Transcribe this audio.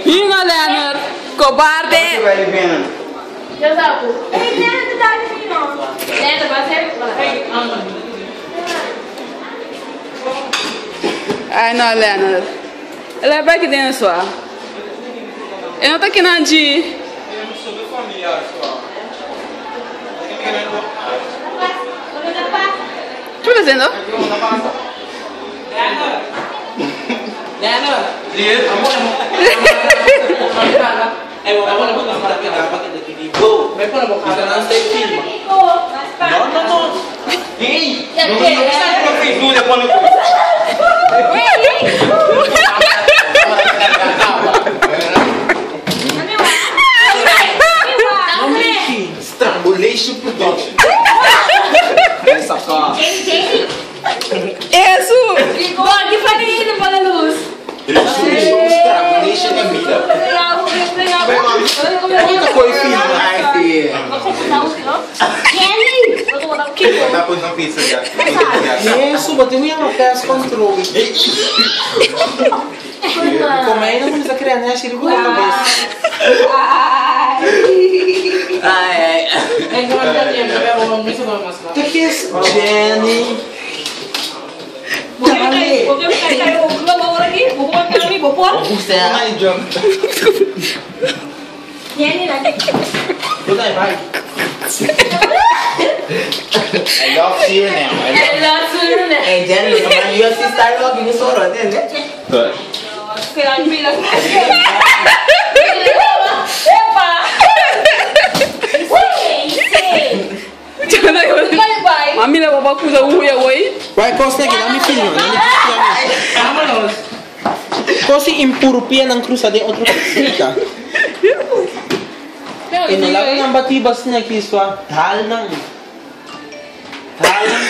Hinga Leonard, cobarde. Ai no Leonard. El a bai den sua. E no ta kinan dji. Ki bo ta haciendo? Strangulation production. Eso! Strangulation na vida. Isso, botei minha fast control. Como aí não precisa criar, né? Acho que ele cabeça. Ai, ai. Que que é isso? Jenny. Dale. I love Suriname. I love Hey, Jenny, come on, your sister love you so much, né? Mami le baba kuza uya woi. Vai, costa aqui, dá me filho. Vámonos. Cosi impurupia ng cruza de otro cosita. Inalaga ng batibas niya kiswa. Dal nang. Dal nang.